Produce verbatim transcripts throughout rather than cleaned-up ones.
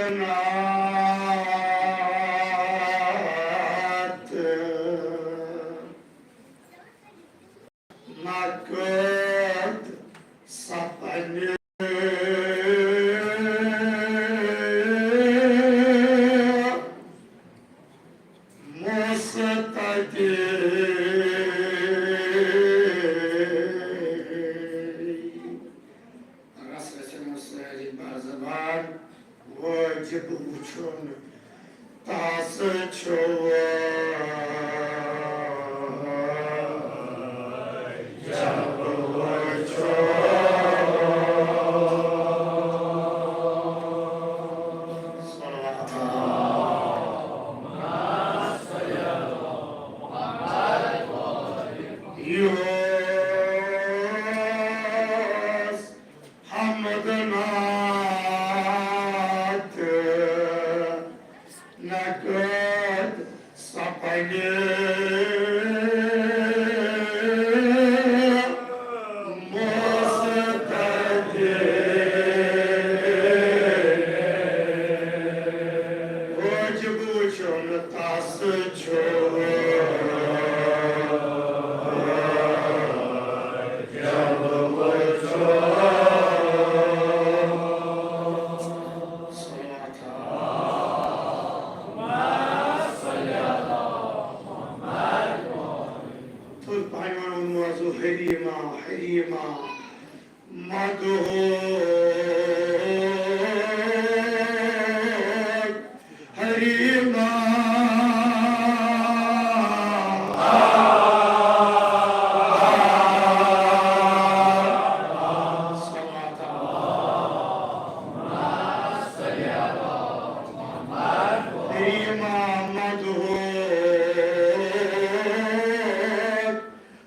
نات نقد سپنہِ مستدی۔ رس رسن سٲری بار زبان وٲجِب وٕچھُن۔ تس چھُ وٲجِب وٕچھُن۔ صلوات۔ یُس حمد نعت نقد سپنہِ مستدی۔ وٲجِب وٕچھُن تس چھُ تھوٚد پہن وَنو نوازو حریما، حریما۔ مدہوک حریما۔ حریما مدہوک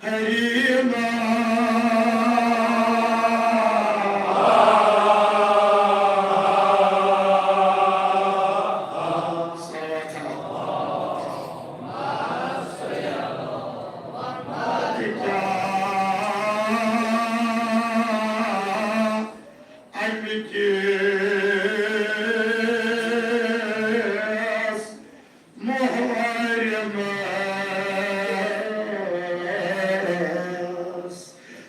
حریما۔ امہِ کِس محرمس۔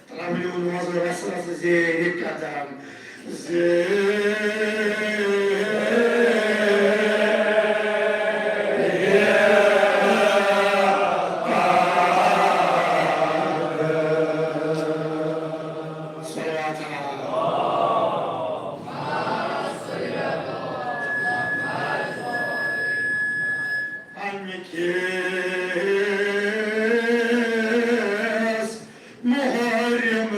تراویو نوازو رس رس زیر قدم۔ زیر قدم۔ صلوات۔ امہِ کِس محرم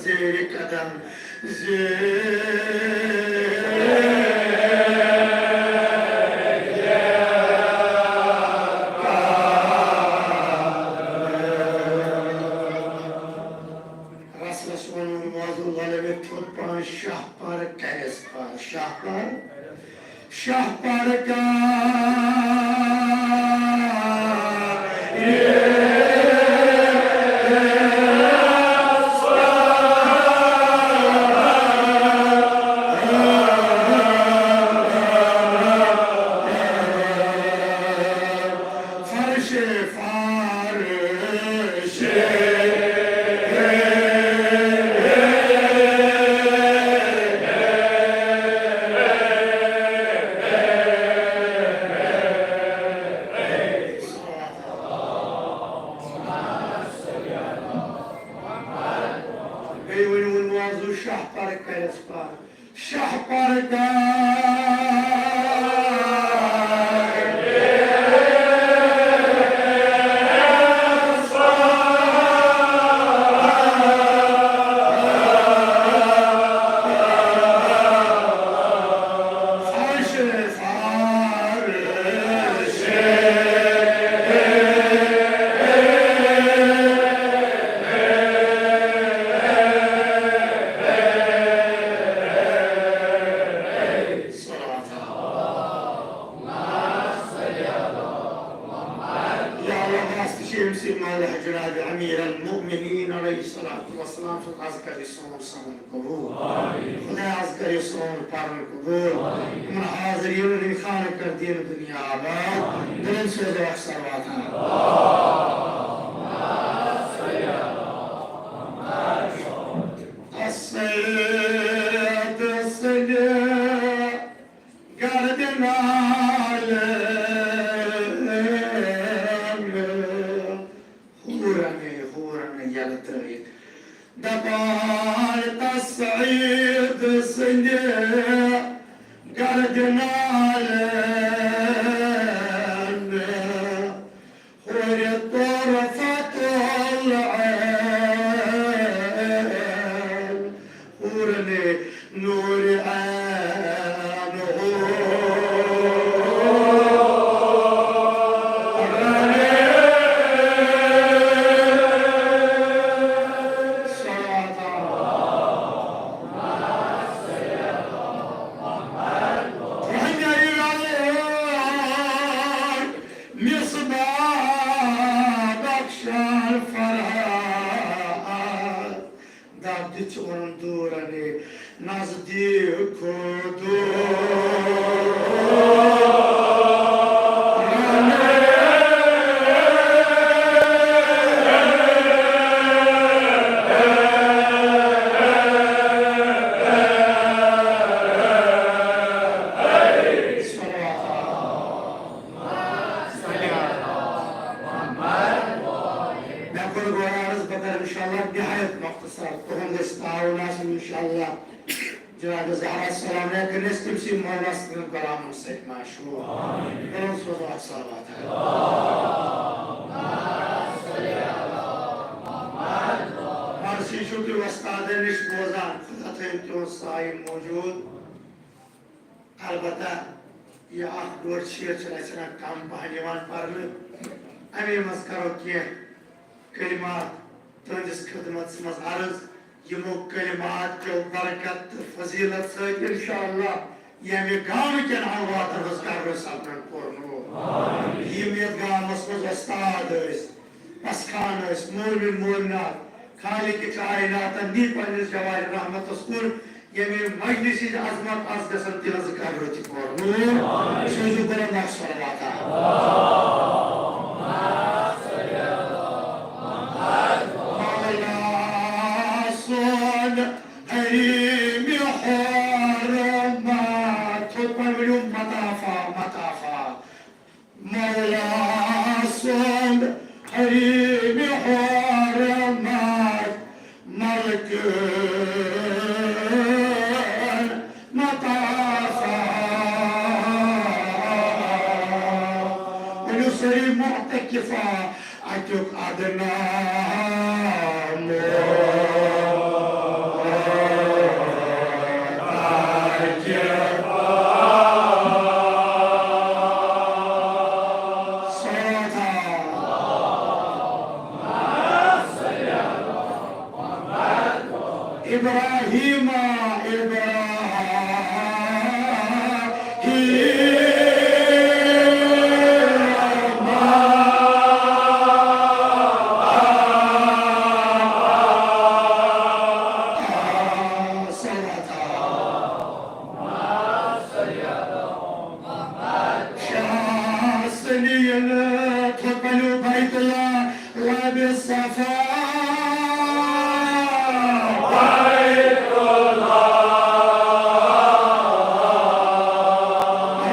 زیر قدم زیر قدم۔ رس رس وَنُن وۄزُل لَلہٕ مےٚ تھوٚد پانَس شاہ پَر کَرٮ۪س پَر، شاہ پَر، شاہ پَر کَرٮ۪س۔ فرش فارش۔ بیٚیہِ ؤنِو وۄنۍ وازو شاہ پَر کَرٮ۪س پَر۔ شاہ پَر کَرٮ۪س۔ فرش فارش۔ والصلاة والسلام چھُ، از کر یہِ سون سمن قبول۔ خدایا، از کر یہِ سون پرن قبول۔ یِمن حاضرینن ہٕنٛدِ خانہٕ کر دین دنیا آباد۔ دلن سوزو اکھ صلوات۔ السید سٕنٛدِ گردِ نالہِ، حورن، حورن یلہٕ ترٲوِتھ۔ دپان تس سعید سٕنٛدِ گردِ نالہِ، حورِ طرفة العين، حورن نور عین، حورن۔ صلوات۔ مصباح بخشان فرحان۔ دب دِتھ چھُ وَنُن دوٗرَنٕے، نزدیٖک دوٗرَنٕے۔ مےٚ کوٚر گۄڈٕ عرض، بہٕ کَرٕ اِنشاءاللہ نہایت مختصر، تُہُنٛد گژھِ تعاوُن آسُن اِنشاءاللہ۔ جناب زہرا سلام علیکم، أسۍ تٔمۍ سٕے مولا سٕنٛدٮ۪ن غلامَن سۭتۍ مشہوٗر۔ تِمَن سوزو اکھ صلوات۔ مرثی چھِو تُہۍ وۄستادَن نِش بوزان، خدا تھٲیِن تِہُنٛد سایہِ موجوٗد۔ البتہ یہِ اکھ ڈوٚڈ شعر چھُ اَسہِ رَٹھ کم پہن یِوان پرنہٕ۔ اَمے منٛز کرو کینٛہہ کلمات تُہنٛدِس خدمتس منٛز عرض، یِمو کلمات کیو برکت تہٕ فضیلت سۭتۍ انشاءاللہ ییٚمہِ گامہٕ کٮ۪ن آبادن ہٕنٛز کرو سپدن پوٗرٕ نوٗر۔ یِم یتھ گامس منٛز وۄستاد ٲسۍ، پسخان ٲسۍ، مومن مومنات، خالق کائناتن نی پننِس جوارِ رحمتس کُن، ییٚمہِ مجلسٕچ عظمت آز گژھن تِہنٛز قبرٕ تہِ پوٗرٕ نوٗر۔ سوٗزِو بلند اکھ صلواتا۔ مولا سُنٛد حریمِ حرمت، تھوٚد پٲٹھۍ ؤنِو مطافہ، مطافہ۔ مولا سُنٛد حریمِ حرمت، ملکن مطافہ۔ ؤنِو سٲری معتکفہ، اَتیُک ادنا معتکفہ۔ صلوات۔ ابراہیم، ابراہیم۔ شاہ سنین تھوٚد پنُن بیت اللہ، لبِ صفا۔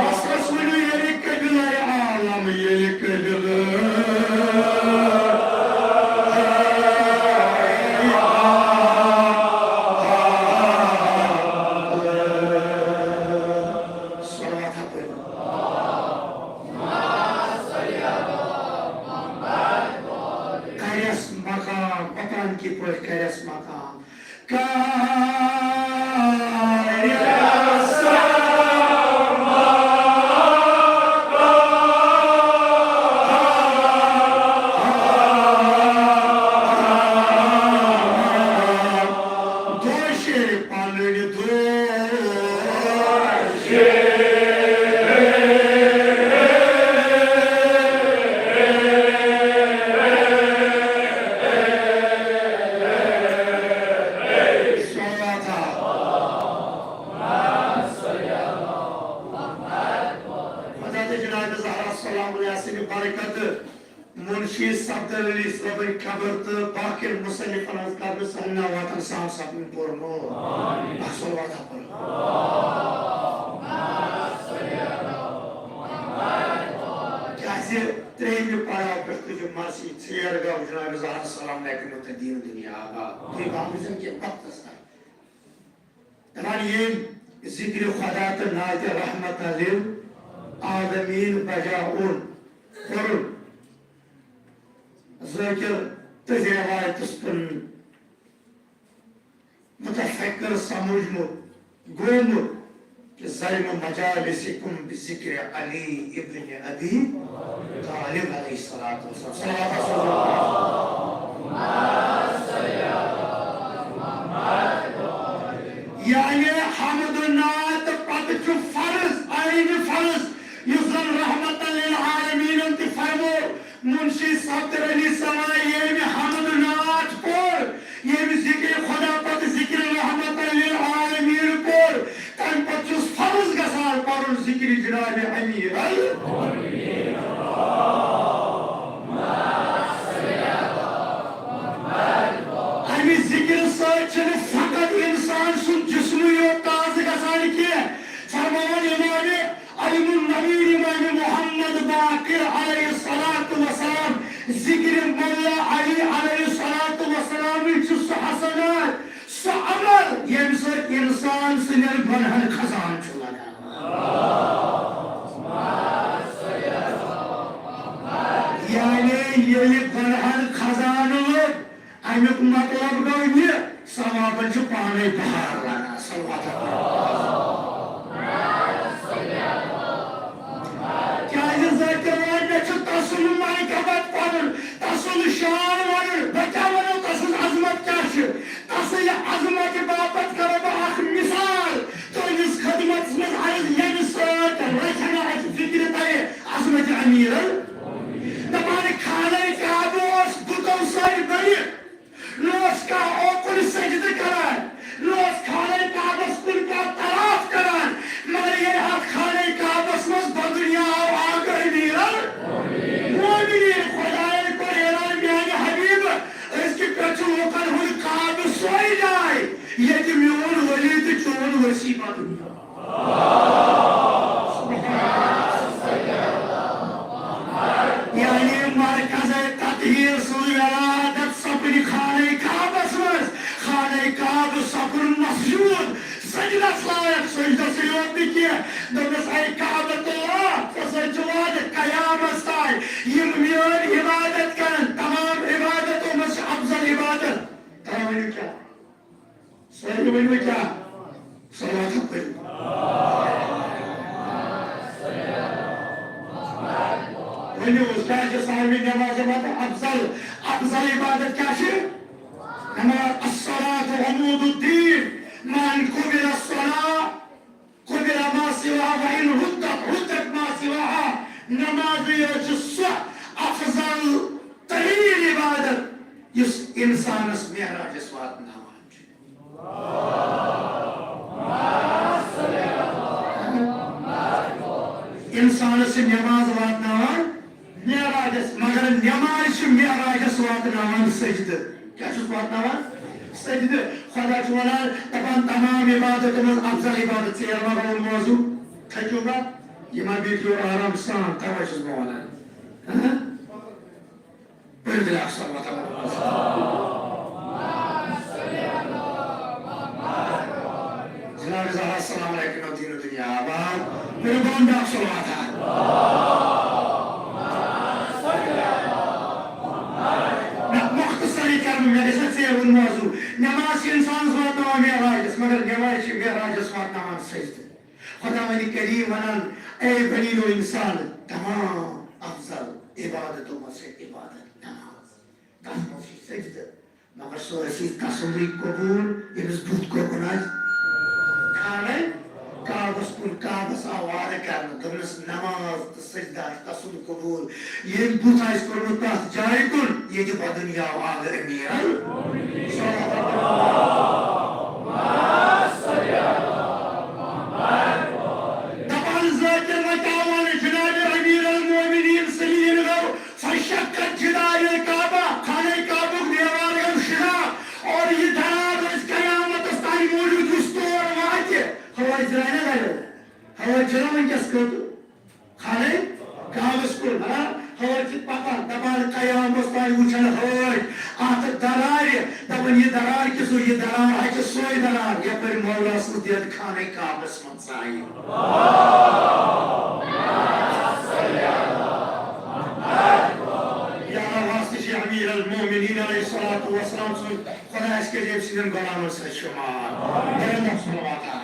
رس رس ؤنِو ییٚلہِ قبلہ عالم، ییٚلہِ قبلہ۔ صلوات پٔرِو۔ کرٮ۪س مقام، پتہ نہٕ کِتھ پٲٹھۍ کرٮ۪س مقام۔ کرٮ۪س مقام۔ دوشے پنٕنۍ دوشے۔ شیخ صفدر علی صٲبٕنۍ قبر تہٕ باقین مصنفن ہٕنٛز قبر سانٮ۪ن واتن سان سپدٕنۍ پوٗرٕ نوٗر۔ اکھ صلوات پرو۔ کیازِ ترٛیٚیِمہِ پڑاو پٮ۪ٹھ تُجہِ مرثی ژیر گوٚو جناب زہرا سلام علیکم تہٕ دیٖن دُنیا آباد۔ تُہۍ گامٕتۍ زن کینٛہہ وقتس تام۔ دپان ییٚمۍ ذکرِ خدا تہٕ نعتِ رحمت للعالمین بجا اوٚن، کوٚرُن۔ ذٲکِر تٔتھۍ رٮ۪وایتَس کُن متفکر سمجھمُت گوٚمُت کہ زیمہ مجالسکم بذکر علی ابن ابی طالب علیہ الصلوۃ والسلام۔ صلوات آسو۔ یعنی حمد و نعت پتہٕ چھُ فرض، عین فرض، یُس زن رحمت للعالمین تہِ فرمو، منشی صفدر علی سوائے ییٚمہِ حمد نعت پوٚر، ییٚمہِ ذکر خدا پتہٕ ذکر رحمت للعالمین پوٚر، تمہِ پتہٕ چھُس فرض گژھان پرُن ذکر جناب امیر ال۔ امہِ ذکر سۭتۍ چھُنہٕ فقط انسان سُنٛد جسمٕے یوت تازٕ گژھان کینٛہہ، فرماوان امام علم النبی امام محمد باقر علیہ الصلوۃ والسلام، ذکر مولا علی علیہ الصلوۃ والسلام چھُ سُہ حسنات، سُہ عمل، ییٚمہِ سۭتۍ انسان سٕنٛدٮ۪ن گۄنہن خزان چھُ لگان۔ یعنی ییٚلہِ گۄنہن خزان لوٚگ، امیُک مطلب گوٚو یہِ، ثوابن چھُ پانے بہار لگان۔ صلوات۔ کیازِ ذاکر وٲلۍ، مےٚ چھُ تسُنٛد مرتبت پنُن، تسُنٛد شان ونُن، بہٕ کیٛاہ ونو تسٕنٛز عظمت کیٛاہ چھِ؟ تسٕنٛزِ عظمتہِ باپتھ کرو بہٕ اکھ مثال۔ تُہٕنٛدِس خدمتس منٛز عرض، ییٚمہِ سۭتۍ رچھنہٕ اَسہِ فکرِ ترِ عظمت امیرن۔ دپان خانہ کعبہ اوس بُتو سۭتۍ بٔرِتھ۔ نہ اوس کانٛہہ اوکُن سجدٕ کران، نہ اوس خانہ کعبس کُن کانٛہہ طواف کران، مگر ییٚلہِ اتھ خانہ کعبس منٛز بدنیا آو، آو امیر المومنین خدایَن کوٚر اعلان، میانہِ حبیبہٕ، أزکہِ پٮ۪ٹھ چھُ لوٗکن ہُنٛد کعبہٕ سۄے جاے، ییٚتہِ میون ولی تہٕ چون وصی بدنیا۔ یعنی مرکز تطہیر سٕنٛز ولادت سپدِ خانہ کعبس منٛز، خانہ کعبہ سپُد مسجود، سجدس لایق، سجدسٕے یوت نہٕ کینٛہہ۔ دوٚپنس، اے کعبۃ اللہ، ژےٚ سۭتۍ چھُ وعدٕ قیامس تام، یِم میٲنۍ عبادت کرن، تمام عبادتو منٛز چھِ افضل عبادت۔ تۄہہِ ؤنِو کیٛاہ؟ سٲری ؤنِو کیٛاہ؟ صلوات پٔرِو۔ ؤنِو حظ، کیٛاہ چھِ سارنٕے نٮ۪مازِ منٛز افضل، افضل عبادت کیٛاہ چھِ؟ نٮ۪ماز، الصلاۃ عمود الدین، من قبل الصلاۃ قبل ما سواها وان ردت، ردت ما سواها۔ نٮ۪مازٕے یٲژ چھِ سۄ افضل تریٖن عبادت یُس انسانس معراجس واتناوان چھِ۔ انسانس چھِ نٮ۪ماز واتناوان معراجس، مگر نٮ۪ماز چھِ معراجس واتناوان سجدٕ۔ کیٛاہ چھُس واتناوان؟ سجدٕ۔ خدا چھُ ونان، دپان، تمام عبادتو منٛز افضل عبادت، ژیر ما گوٚو موضوع؟ تھٔکِو ما؟ یہِ ما بیٚہہِ یورٕ آرام سان، توے چھُس بہٕ ونان۔ ہاں؟ پٔرِو تیٚلہِ اکھ صلوات۔ جناب زہرا، السلام علیکم، دین و دنیا آباد۔ پٔرِو بۄن بیٛاکھ صلوات۔ نہ، مختصرٕے کرٕ بہٕ، مےٚ گژھِ ژیر وُن موضوع۔ نٮ۪ماز چھِ انسانس واتناوان معراجس، مگر نٮ۪ماز چھِ معراجس واتناوان سجدٕ۔ خداوند کریم ونان، اے بنی نوع انسان، تمام افضل عبادتو منٛز چھِ عبادت نماز۔ تتھ منٛز چھِ سجدٕ، مگر سُہ ٲسی تسُندٕے قبول، ییٚمِس بُتھ کوکُن آسہِ کھالے۔ کعبس کُن، کعبس آو وعدٕ کرنہٕ، دوٚپنس، نماز تہٕ سجدٕ آسہِ تسُند قبول، ییٚمۍ بُتھ آسہِ کوٚرمُت تتھ جایہِ کُن، ییٚتہِ بدنیاو آلہٕ امیر۔ دپان ذاکر وۄنۍ کیٛاہ ونہٕ، جناب امیر المومنین سلیٖم گوٚو، فشقت جدار چھُنہ وٕنکیٚس کٔت؟ خانہ کعبس کُن، ہاں، ہٲج چھِ پکان، دپان قیامس تام وٕچھن ہٲج اتھ درارِ، دپان یہِ درار کِس، یہِ درار ہا چھِ سۄے درار، یپٲرۍ مولا سٕنٛز دید خانہ کعبس منٛز ژایہِ۔ یارا واسطہٕ چھِ امیر المومنین علیہ الصلوۃ والسلام سُنٛد خۄدایَس کٔرۍ أمۍ سٕنٛدٮ۪ن غلامَن سۭتۍ شُمار۔ بہٕ وَنہٕ صلوات اکھ۔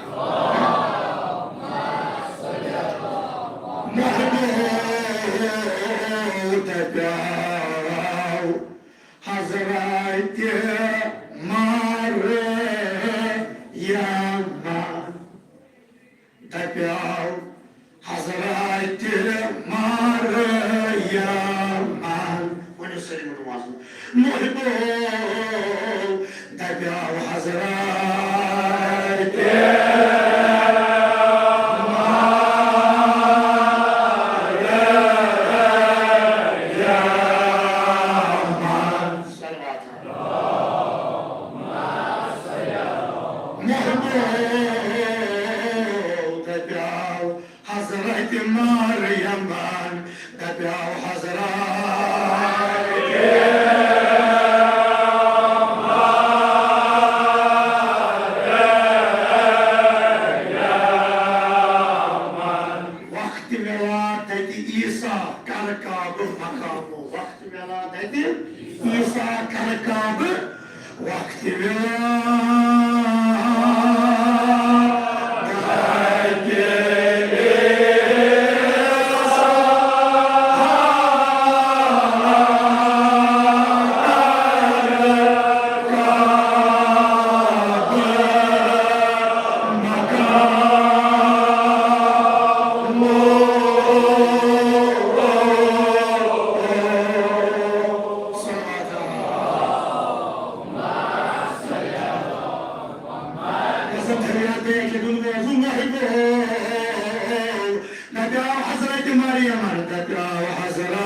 محبوب دَپیٛاو حضرت مریمَن۔ دَپیٛاو حضرت مریمَن۔ ؤنِو سٲری مُٹھِ منٛز۔ محبوب دَپیٛاو حضرت مریمَن۔ صلوات۔ محبوب دَپیٛاو حضرت مریمَن، دَپیٛاو حضرت۔ وقت ولادت عیسیٰ کر کعبہ مقامو۔ وقت ولادت عیسیٰ کر کعبہ، وقت ولادت عیسیٰ کر کعبہ مقامو۔ قسم خیرات دے کہ دنیا زندہ ہے۔ دَپیٛاو حضرت مریمَن، دَپیٛاو حضرت۔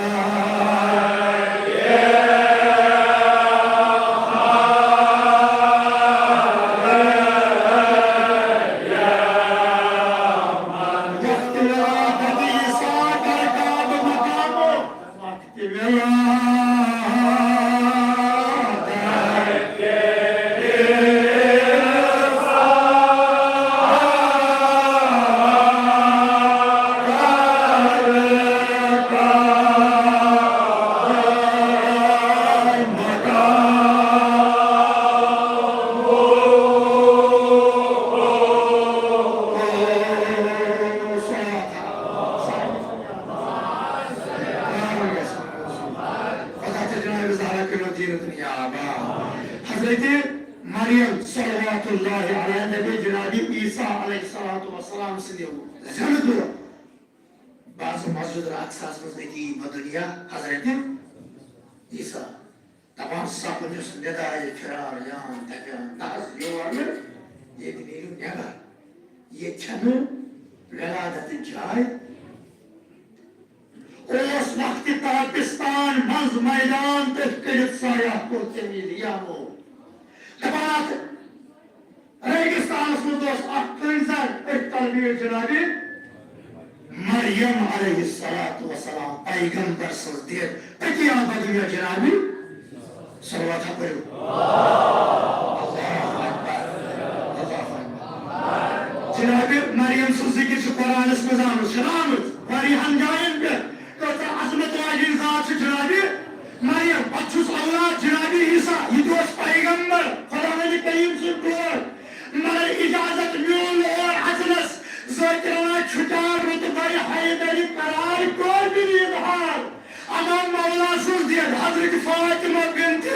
وقت ولادت عیسیٰ کر کعبہ مقامو۔ وقت ولادت خدا تہٕ جناب زہرا کٔرِو دیٖنہٕ دُنیا آباد۔ حضرت مریم صلوات اللہ علیہا دَپے جناب عیسیٰ علیہ الصلوۃ والسلام سٕنٛدِ زٮ۪نہٕ دۄہ، بعض مسجد اقصاہس منٛز أتی بدنیا حضرت عیسیٰ۔ دپان سپُد یُس ندایہِ فرار یان دپان، نہ حظ یور نہٕ، ییٚتہِ نیٖرِو نٮ۪بر، ییٚتہِ چھنہٕ ولادت جاے۔ اوس وقتِ تابستان منٛز میدان تٔتھۍ کٔرِتھ سایہ کوٚر تٔمۍ یہِ لیامو۔ دپان اتھ ریگستانس منٛز اوس اکھ کٔنۍ زر، أتھۍ تل میٖٹھ جناب مریم علیہ الصلوۃ والسلام، پیغمبر سٕنٛز دید، أتی آو بدنیا جناب۔ صلوات ہا پٔرِو۔ اللہ اکبر، اللہ اکبر۔ جناب مریم سٕنٛز ذکر چھِ قرآنس منٛز آمٕژ، چھَنہٕ آمٕژ؟ واریاہن جاین پٮ۪ٹھ۔ کۭژاہ عظمت واجیٚنۍ ذات چھِ جناب مریم، پتہٕ چھُس اولاد جناب عیسیٰ، یہِ تہِ اوس پیغمبر، خداوند کریم سُنٛد ٹوٹھ۔ مگر اجازت میول نہٕ اور اژنس، ذاکرنا چھُٹیو رُتبہ حیدری قرار کوٚر مےٚ اظہار۔ اما مولا سٕنٛز دید حضرت فاطمہ بنت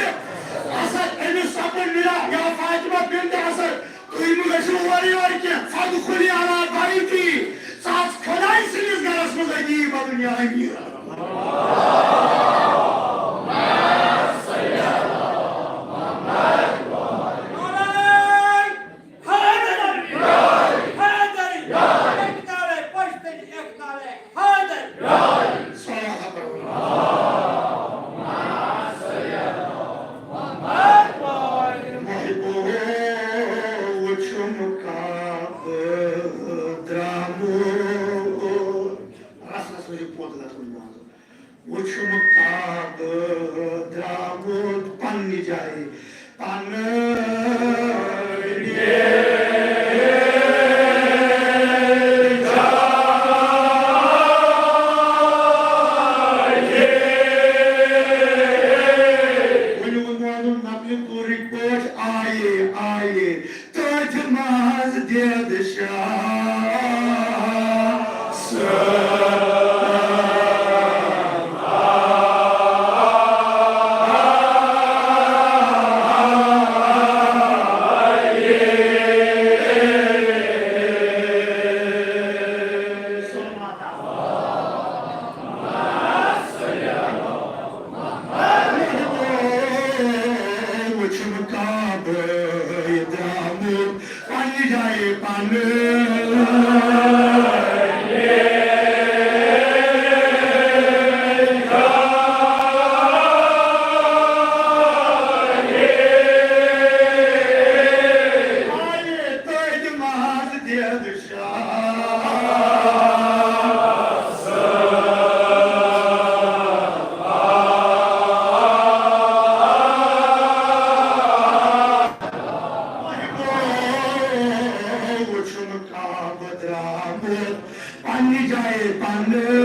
اسد، أمِس سپُد ندا، یا فاطمہ بنت اسد، تُہۍ مہٕ گٔژھِو اورٕ یورٕ کینٛہہ۔ فادخلی علی بیتی، ژٕ اَژ خۄداے سٕنٛدِس گرس منٛز، أتی بدنیا امیر۔ حیدر! حیدر! حیدر! حیدر! محبوب وُچھُم کعبہٕ درٛامُت۔ ماز دید شاہ۔ وچھم کعبہ درامُت پننہِ جایہِ پننہِ۔ آیہِ تٔتۍ منٛز دِل۔ وچھُن کعبہٕ درٛامُت پننہِ جایہِ پننہِ۔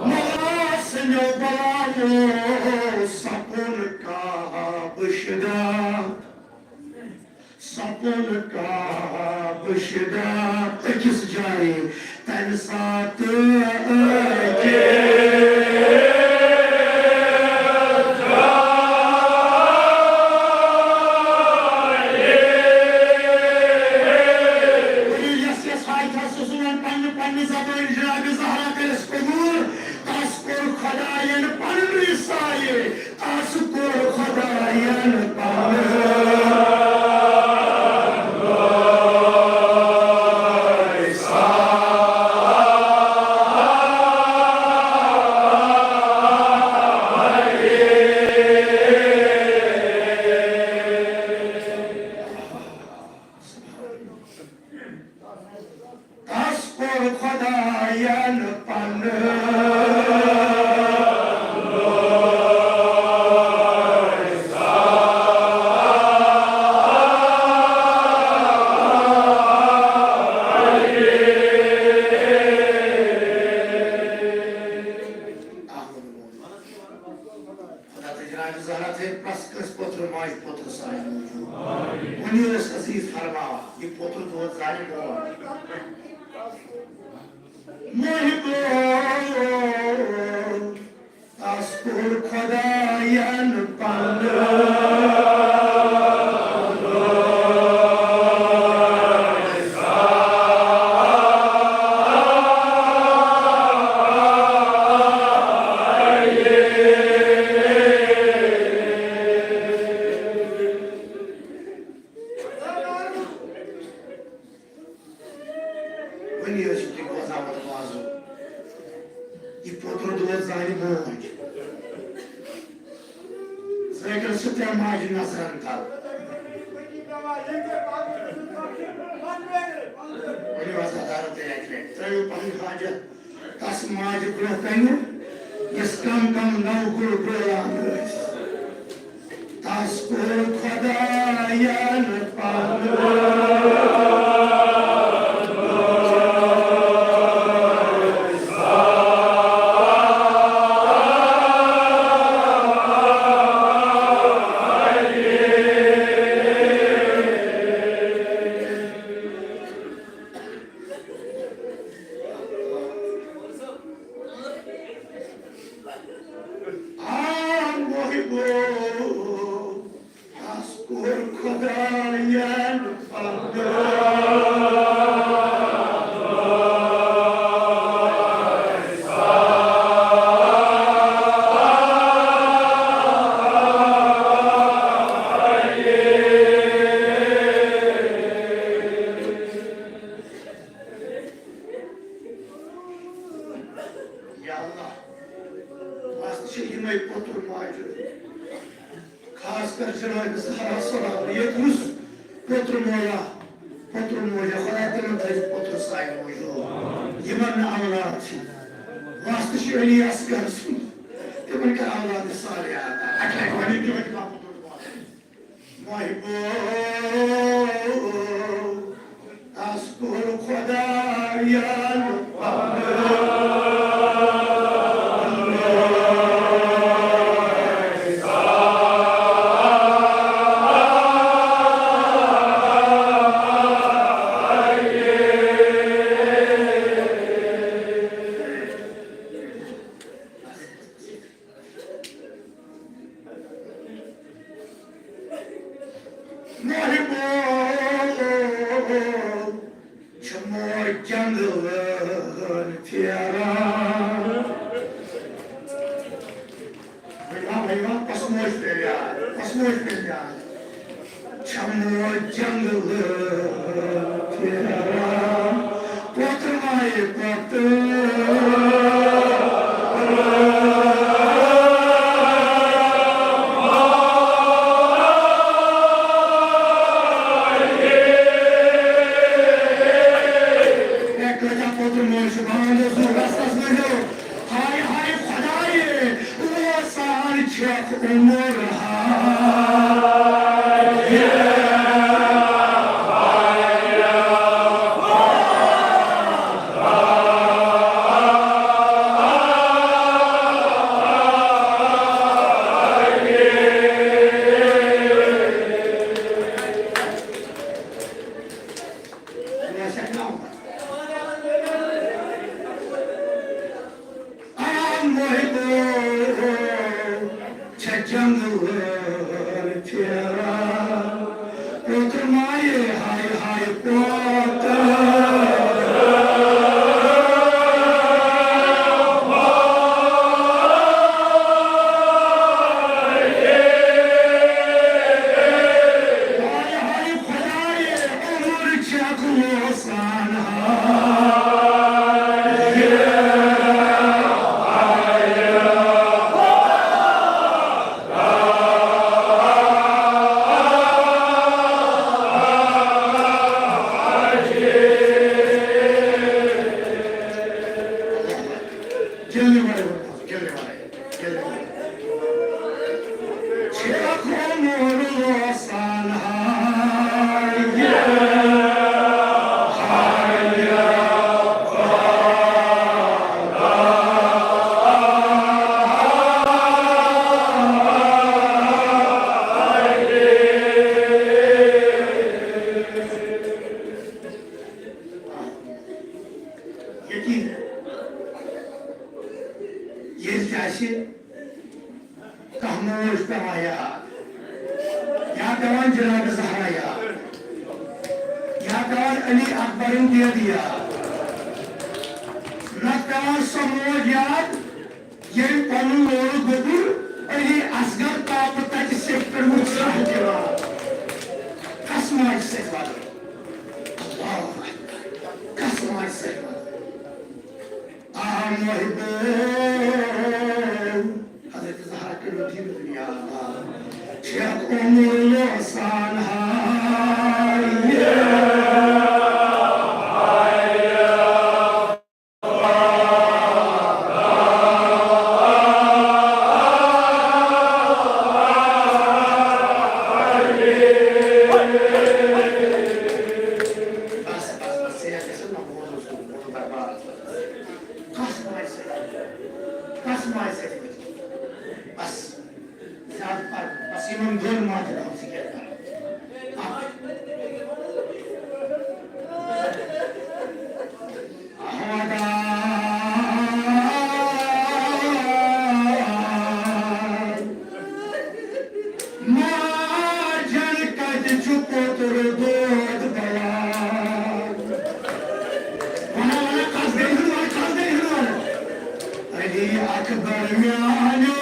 مولا سٕنٛدیو بلاوو سپُن کعبہٕ شِدا، سپُن کعبہٕ شِدا أکِس جایہِ تَمہِ ساتہٕ أکِس۔ یَس یَس حاجتَس اوس وۄنۍ پننہِ پننہِ زبٲنۍ جناب زہرا کٔرِس قبوٗل، تَس کوٚر خۄدایَن پننُے سایہِ، تَس کوٚر خۄدایَن پننُے۔ تَس کوٚر خۄدایَن پننُے۔ خدا تہٕ جناب زہرا تھٲے پرٛٮ۪تھ کٲنٛسہِ پوتُر ماجہِ پوتُر سانہِ موٗجوٗب۔ ؤنِو حظ عزیز فرماوان، یہِ پوتُر دود زانہِ مول۔ محبو، تَس کوٚر خۄدایَن پننُے۔ وۄنۍ ٲسِو تُہۍ بوزان وۄنۍ وازُک۔ یہِ پوتُر دود زانہِ موج۔ زٲوِس چھِ ترٛےٚ ماجہِ نظرن تل۔ ؤنِو حظ عدالت اکہِ لٹہِ، ترٲیِو پنٕنۍ حاجت۔ تس ماجہِ برونٛہہ کنہِ، یس کم کم نو گُل بٲلان ٲسۍ۔ تس کوٚر خۄداین پنُن۔ آ محبو، تس کوٚر خۄداین پنُن۔ جناب زہرا سلام، ییٚتہِ یُس پوٚتُر مویا، پوٚتُر موجا، خۄدا تِمن تھٲوِتھ پوٚتُر سانہِ موٗجوٗب۔ یِمن نہٕ اولاد چھِ، واسطہٕ چھُ علی اصغر سُنٛد، تِمن کر اولاد صالح عطا۔ اَکہِ لَٹہِ ؤنِو تِمن تہِ پوٚتُر موجوٗب۔ محبو، از کور خدایان محبو، چھُ موج جنگلن پھیران۔ وۄنۍ ما، وۄنۍ ما پسموج پھیران، پسموج پھیران۔ چھمو جنگل پھیران، کوتر مائے کوتر۔ اے کٲتیٛاہ کوتر مٲج چھِ، بہٕ وَنہٕ ژٕ رَستَس منٛز ہیوٚر۔ ہاے ہاے خۄدایے، ووسان چھَکھ عمر ہاے۔ آ محبو، چھےٚ جنگلن پھیران، کوتر مایہِ ہاے ہاے کوتر۔ ہاے ہاے خۄدایہِ، عمر چھَکھ ووسان ہاے۔ جلدی والے، جلدی والے، جلدی والے۔ چھَکھ عمر ووسان ہاے۔ یقین ہے، ییٚلہِ تہِ آسہِ کانٛہہ موج پٮ۪وان یاد، یا پٮ۪وان جناب زہرا یاد، یا پٮ۪وان علی اکبرن دید یاد، نتہٕ پٮ۪وان سۄ موج یاد، ییٚمۍ پنُن لولہٕ گوٚبُر علی اصغر تاپہٕ تتہِ سیٚکہِ پٮ۪ٹھ وُچھ سہل دِوان۔ کس ماجہِ سۭتۍ وَدُن؟ اللہ اکبر۔ کس ماجہِ سۭتۍ وَدُن؟ آ محبو، حضرت زہرا کٔرِو دِل دُنیا آباد۔ چھَکھ عمر ووسان ہاے۔ بس، بس، بس، ژےٚ گژھِ نہ بوزُن سُہ، بوزُن بکواس۔ کس ماجہِ سۭتۍ؟ کس ماجہِ سۭتۍ؟ بس، زیادٕ پَر، بس یِمن دۄن ماجن ہُنٛد ذِکر کر۔ اکھ۔ احمدا۔ ماجن کتہِ چھُ پوٚتُر دود بلان؟ وَنان، وَنان، کس گٔے ہُن وَنان، کس گٔے ہُن وَنان؟ علی اکبر میانیو۔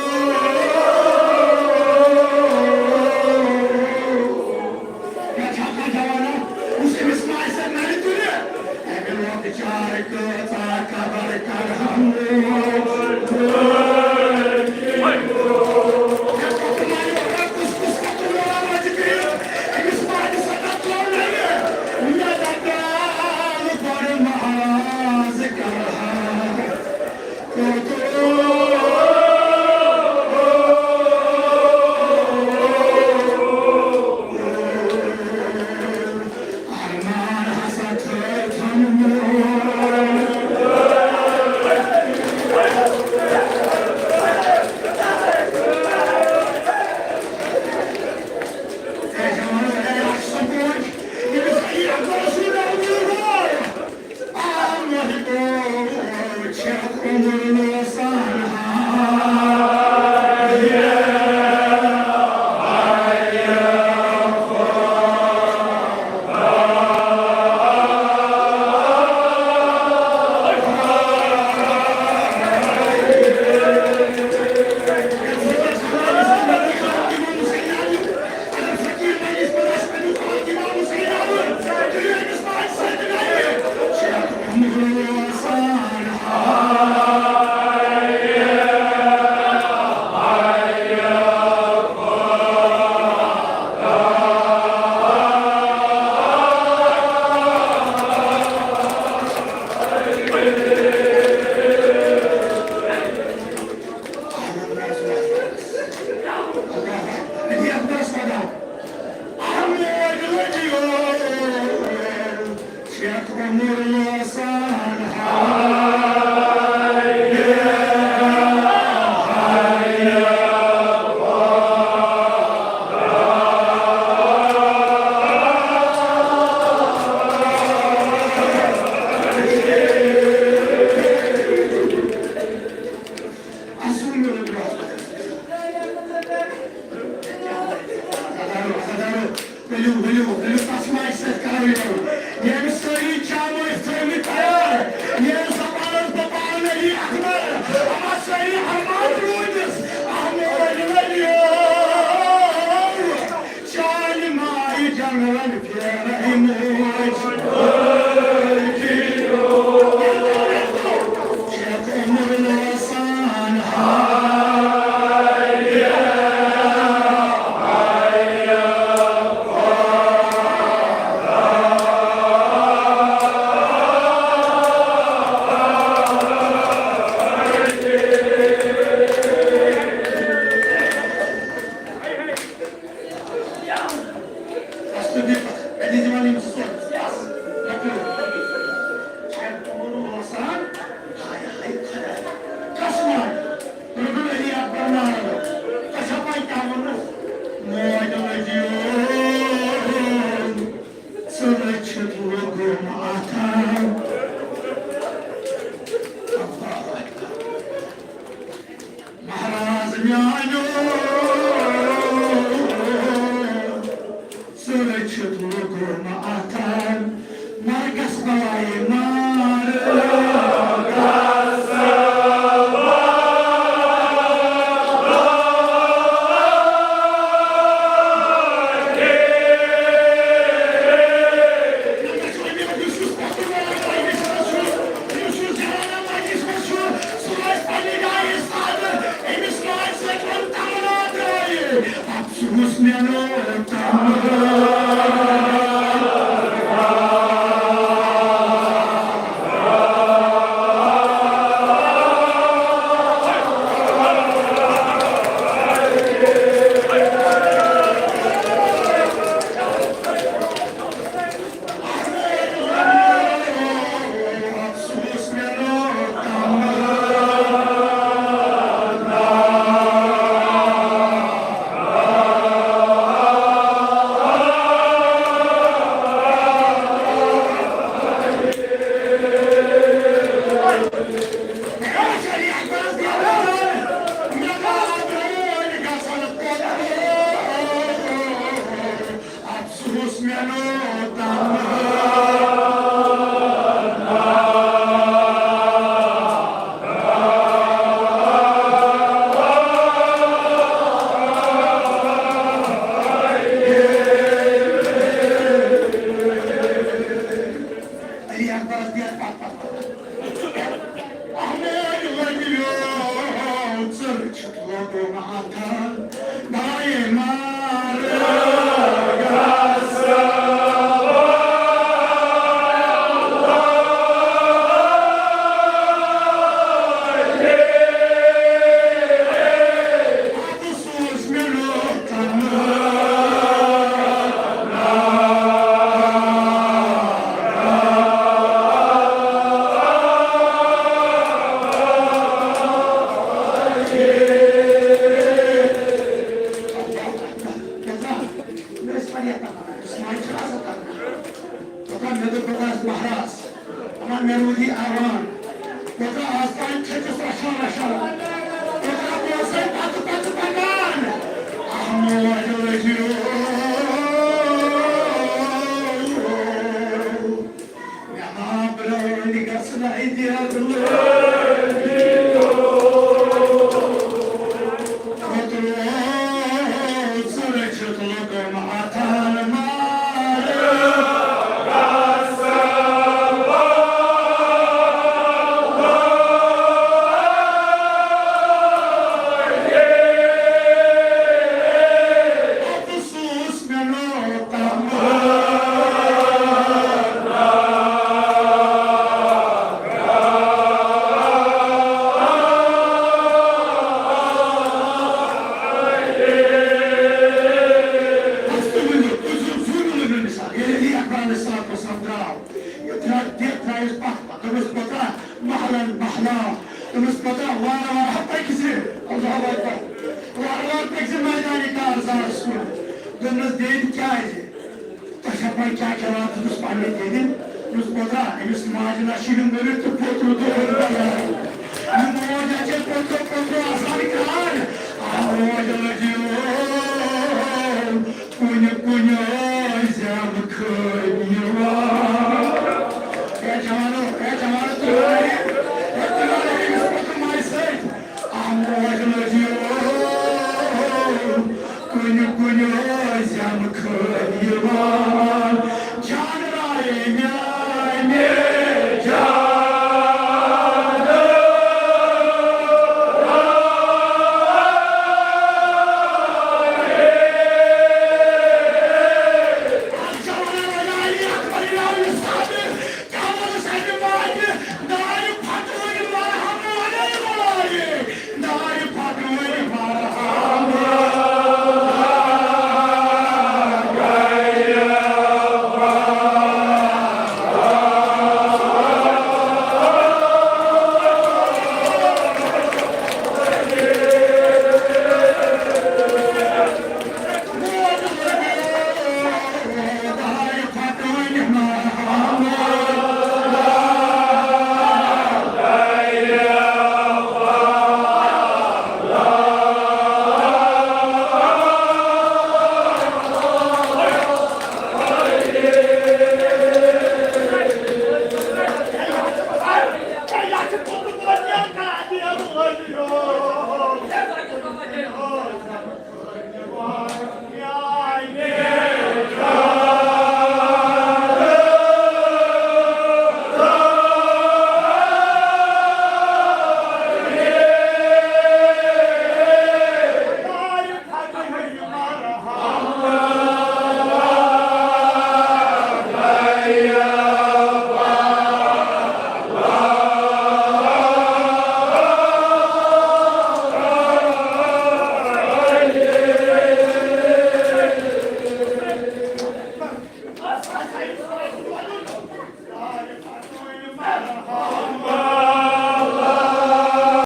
ؤلِو، ؤلِو، ؤلِو، تَس ماجہِ سۭتۍ کَرو یہِ۔ ییٚمہِ سٲری چامہٕ ٲسۍ تھٲومٕتۍ تیار، ییٚمہِ زمانَس بہٕ پانہٕ علی اکبر، اَما سٲری حرمات روٗدِس، اَما ؤلِو، ؤلِو۔ چانہِ مایہِ جنٛگلَن پھیرَے موج۔ شیخ عمر لوسان۔ موج لٔجِو ژٕ رٔچھِتھ لوٚگُم اَتھا۔ مہراز میانیو، ژٕ رٔچھِتھ لوٚگُم اَتھا۔ مرگس بلایہِ مار۔ افسوس مےٚ لوٚگ تَمام۔ افسوس مےٚ لوٚگ تَمام۔ علی اکبرس دِتھ پتہٕ پتہٕ۔ احمد لٔگِو، ژٕ رٔچھِتھ لوٚگُم اَتھا۔ بلایہِ مار۔ دَپان، مےٚ روٗدی آوان۔ کوٗتاہ آستان چھٔکِس رَچھان رَچھان۔ کوٗتاہ بوزَے پَتہٕ پَتہٕ پَکان۔ اَہمو اَجَل رٔجِو۔ مےٚ ہا برٛونٛٹھ گژھنَے دِیَس لٲگِو۔ کوٚت روز رٔچھِتھ لوٚگُم اَتھَن مار۔ دوٚپنَس، "دٮ۪دِ کیٛازِ؟ تۄہہِ چھا پَے کیٛاہ کھٮ۪وان ژٕ چھُس پنٛنہِ دٮ۪دِ؟" دوٚپنَس، "پوٚترا، أمِس ماجہِ نہ چھِ یِم گٔمٕتۍ تہٕ پوٚتُر تہِ گوٚو نہٕ تیار۔ یہِ موج اَتہِ چھےٚ پوٚتُر پوٚتُر آسان کران۔ آ، موج لٔجِو، کُنہِ کُنہِ ٲسۍ زٮ۪مہٕ کھٲلۍ یِوان۔" اے جوانو، اے جوانو، تُہۍ وٲتِو، اے تُہۍ وٲتِو أمِس پوٚتُر ماجہِ سۭتۍ۔ آ، موج لٔجِو، کُنہِ کُنہِ ٲسۍ زٮ۪مہٕ کھٲلۍ یِوان۔